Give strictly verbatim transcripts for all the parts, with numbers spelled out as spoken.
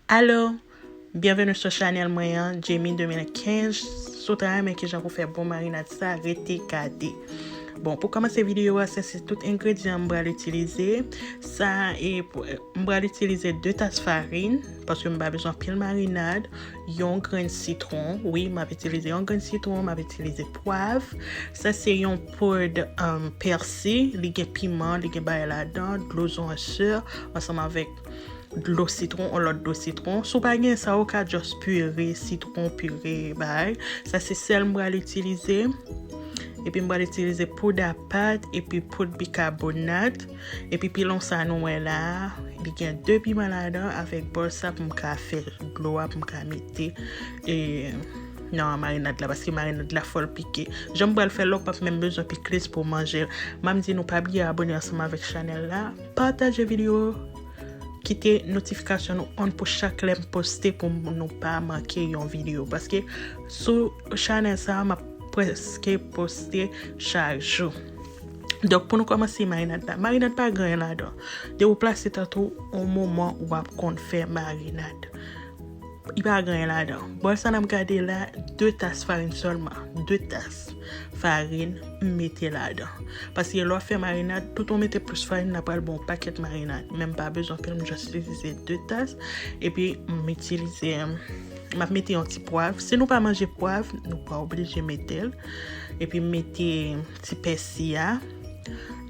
Alo, byenveni sou chanèl mwen an, Jamie de mil kenz. Si w ta renmen kijan pou fè bon marinad sa, rete gade. Bon, pou kòmanse videyo a, se, se tout engredyan m pral itilize. Sa, e, pou- m pral itilize de tas farin, paske m pa bezwen anpil marinad, yon grenn sitwon. Wi, m ap itilize yon grenn sitwon, m ap itilize pwav. Sa se yon pod, um, pèsi, li gen piman, li gen bagay ladan, dlo zansè, ansanm avèk dlo sitwon, yon lòt dlo sitwon. Si w pa gen sa, ou ka just pire sitwon, pire bagay. Sa se sèl m pral itilize. Epi m pral itilize poud a pat, epi poud bikabonat. Epi pilon sa nou wè la a, li gen de piman ladan avèk bòl sa pou m ka fè dlo a, pou m ka mete, e, nan marinad la, paske marinad la fò l pike. Jan m pral fè l la, ou p ap menm bezwen pikliz pou w manje l. M ap di nou pa bliye abòne ansanm avèk chanèl la, pataje videyo, kite notifikasyon nou on pou chak lè m poste pou nou pa manke yon videyo. Paske sou chanèl sa a, m ap prèske poste chak jou. Donk, pou nou kòmanse marinad la, marinad pa gen anyen ladan. Depi w plase tèt ou, yon moman w ap konn fè marinad. Li pa gen anyen ladan. Bòl sa n ap gade la, de tas farin sèlman. De tas farin m mete ladan. Paske lè w ap fè marinad, tout ou mete plis farin, l ap pral ba w yon pakèt marinad. Men m pa bezwen anpil, m just itilize de tas. Epi m itilize, m ap mete yon ti pwav. Si nou pa manje pwav, nou pa oblije mete l. Epi m mete ti pèsi a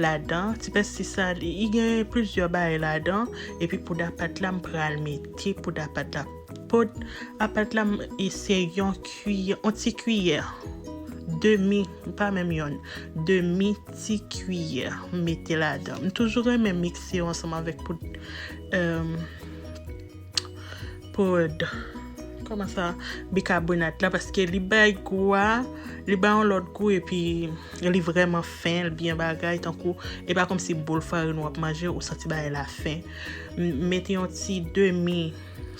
ladan. Ti pèsi sa, li, li gen plizyè bagay ladan. Epi poud a pat la, m pral mete poud a pat la. Poud a pat la, m, e se yon kiyè, yon ti kiyè. Demi, pa menm yonn. Demi ti kiyè m mete ladan. M toujou renmen mikse yo ansanm avèk poud, euh, poud, kòman sa, bikabonat la, paske li bay gou a, li bay yon lòt gou, epi li vrèman fen, li byen bagay, tankou, e pa kòmsi boul farin w ap manje, ou santi bagay la fen. M mete yon ti demi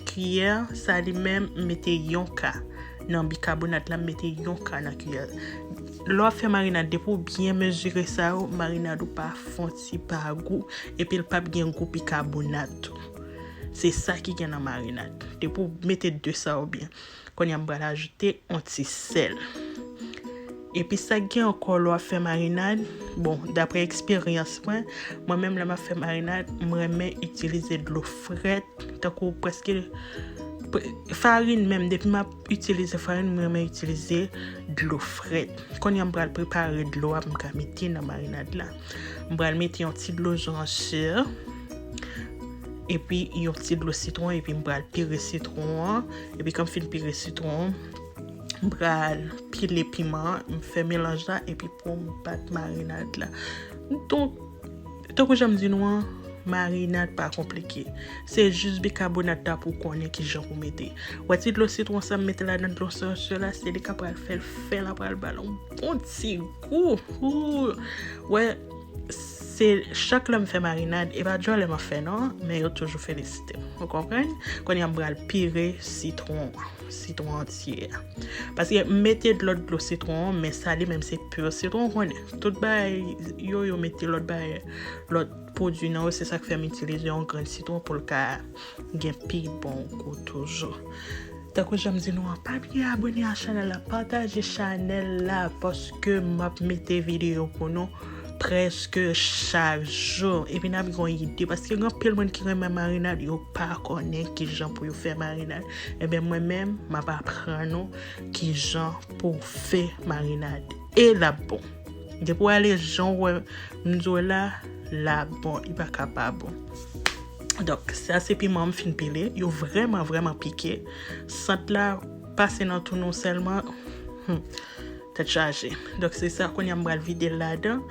kiyè, sa li menm, m mete yon ka. Nan bikabonat la, m mete yon ka nan kiyè. Lè w ap fè marinad, depi w byen mezire sa yo, marinad ou pa fon ti pa gou, epi l p ap gen gou bikabonat tou. Se sa ki gen nan marinad. Depi w mete de sa yo byen. Kounye a m pral ajoute yon ti sèl. Epi sa k gen ankò lè w ap fè marinad, bon, daprè eksperyans mwen, mwen menm lè m ap fè marinad, m renmen itilize dlo frèt, tankou prèske, pre-, farin menm, depi m ap itilize farin, m renmen itilize dlo frèt. Kounye a m pral prepare dlo a pou m ka mete nan marinad la. M pral mete yon ti dlo zansè, epi yon ti dlo sitwon, epi m pral pire sitwon an, epi kan m fin pire sitwon an, m pral pile piman an, m fè melanj la, epi pou m bat marinad la. Donk, tankou jan m di nou an, marinad pa konplike. Se jis bikabonat la pou w konnen kijan pou mete. Wè ti dlo sitwon sa m mete ladan dlo zansè la, se li k ap pral fè l fen, l ap pral ba l yon bon ti gou. Ooh. Wè, se chak lè m fè marinad, e pa djòlè m ap fè non, men yo toujou felisite m. Ou konprann? Kounye a m pral pire sitwon an, sitwon antye a. Paske m mete lòt dlo sitwon an, men sa li menm se pi sitwon, ou konnen. Tout bagay yo, yo mete lòt bagay, lòt pwodui nan yo, se sa k fè m itilize yon grenn sitwon pou l ka gen pi bon gou toujou. Tankou jan m di nou an, pa bliye abòne a chanèl la, pataje chanèl la, paske m ap mete videyo pou nou prèske chak jou. Epi n ap gen yon ide, paske gen anpil moun ki renmen marinad, yo pa konnen kijan pou yo fè marinad. Ebyen, mwen menm, m ap aprann ou kijan pou w fè marinad. E l ap bon. Depi w ale jan w wè m di w la, l ap bon, li pa ka pa bon. Donk, sa se piman m fin pile. Yo vrèman, vrèman pike. Sant la pase nan twou nou sèlman. Hmm. Tèt chaje. Donk, se sa, kounye a m pral vide l ladan.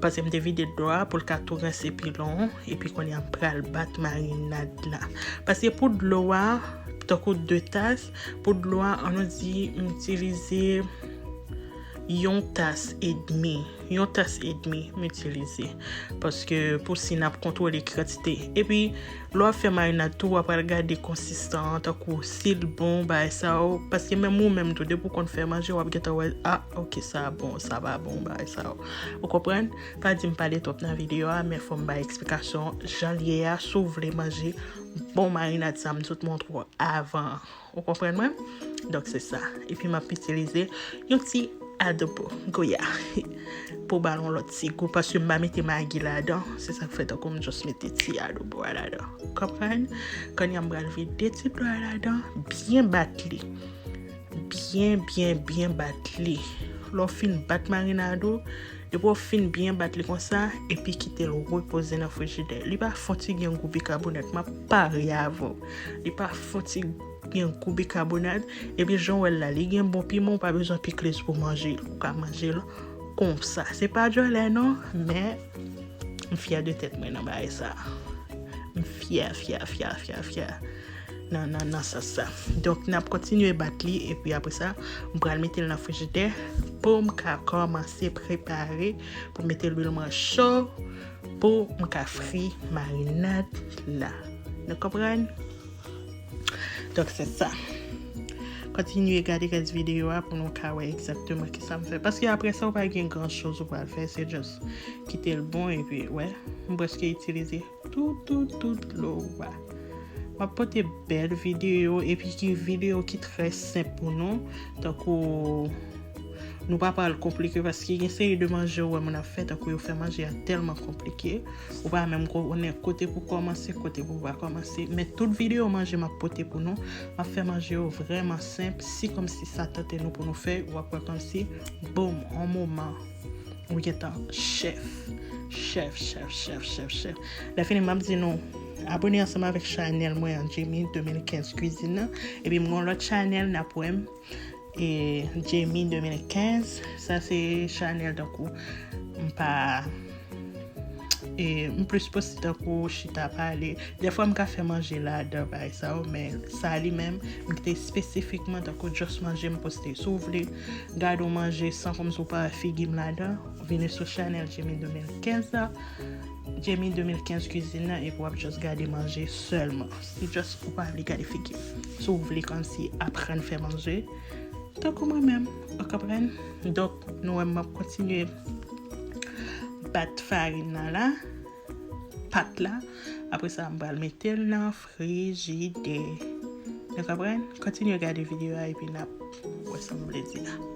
Paske m te vide dlo a pou l ka tou rense pilon. Epi kounye a m pral bat marinad la. Paske pou dlo a, tankou de tas, pou dlo a, ann nou di, m itilize yon tas edmi. Yon tas edmi m itilize. Paske pou si n ap kontwole kantite. Epi, lè w ap fè marinad tou, w ap al gade konsistans, tankou si l bon, bagay sa yo. Paske menm ou menm tou, depi w konn fè manje, w ap gentan wè, ah, ok, sa bon, sa pa bon, bagay sa yo. Ou konprann? Pa di m pale twòp nan videyo a, men fò m bay eksplikasyon jan l ye a, si w vle manje bon marinad sa m sot montre w avan. Ou konprann mwen? Donk, se sa. Epi, m ap itilize yon ti adobo Goya pou ba l yon lòt ti gou, paske m pa mete magi ladan. Se sa k fè tankou m just mete ti adobo a ladan. Ou konprann? Kounye a, m pral vide ti dlo a ladan, byen bat li. Byen, byen, byen bat li. Lè w fin bat marinad ou, depi w fin byen bat li konsa, epi kite l repoze nan frijidè. Li pa fon ti gen gou bikabonat, m ap parye avè w. Li pa fon ti gen gou bikabonat, epi jan w wè l la, li gen bon piman, ou pa bezwen pikliz pou manje l. Ou ka manje l konsa. Se pa djòlè non, men m fyè de tèt mwen nan bagay sa. M fyè, fyè, fyè, fyè, fyè. Nan, nan, nan sans sa. Donk, n ap kontinye bat li, epi apre sa, m pral mete l nan frijidè pou m ka kòmanse prepare, pou m mete lwil mwen cho, pou m ka fri marinad la. Nou konprann? Donk, se sa. Kontinye gade rès videyo a pou nou ka wè egzakteman kisa m fè. Paske apre sa, ou pa gen gran choz ou pral fè, se just kite l bon, epi, wè, m prèske itilize tout, tout, tout dlo a. M ap pote bèl videyo, epi ki videyo ki trè senp pou nou. Tankou, nou pa pral konplike, paske gen seri de manje ou wè moun ap fè, tankou yo fè manje a tèlman konplike, ou pa menm konnen kote pou kòmanse, kote pou pa kòmanse. Men tout videyo manje m ap pote pou nou, m ap fè manje yo vrèman senp. Si kòmsi sa tante nou pou nou fè, w ap wè kòmsi, boum, yon moman, ou gentan chèf. Chèf, chèf, chèf, chèf, chèf. Lè fini, m ap di nou, abone ansanm avèk chanèl mwen an, Jamie de mil kenz Cuisine nan. Epi m gen yon lòt chanèl, n ap wè m. E Jamie de mil kenz, sa se chanèl tankou m pa, e m plis poste tankou chita pale. Dèfwa m ka fè manje ladan, bagay sa yo, men sa li menm, m kite espesifikman tankou just manje m poste. Si w vle gade yon manje san kòmsi w pa wè figi m ladan, vini sou chanèl Jamie de mil kenz la, Jamie de mil kenz Cuisine nan, epi w ap just gade manje sèlman. Se just ou pa vle gade figi m. Si w vle kòmsi aprann fè manje, tankou mwen menm, ou konprann? Donk, nou wè m ap kontinye bat farin nan la, pat la. Apre sa, m pral mete l nan frijidè. Nou konprann? Kontinye gade videyo a epi n ap wè sa m vle di la.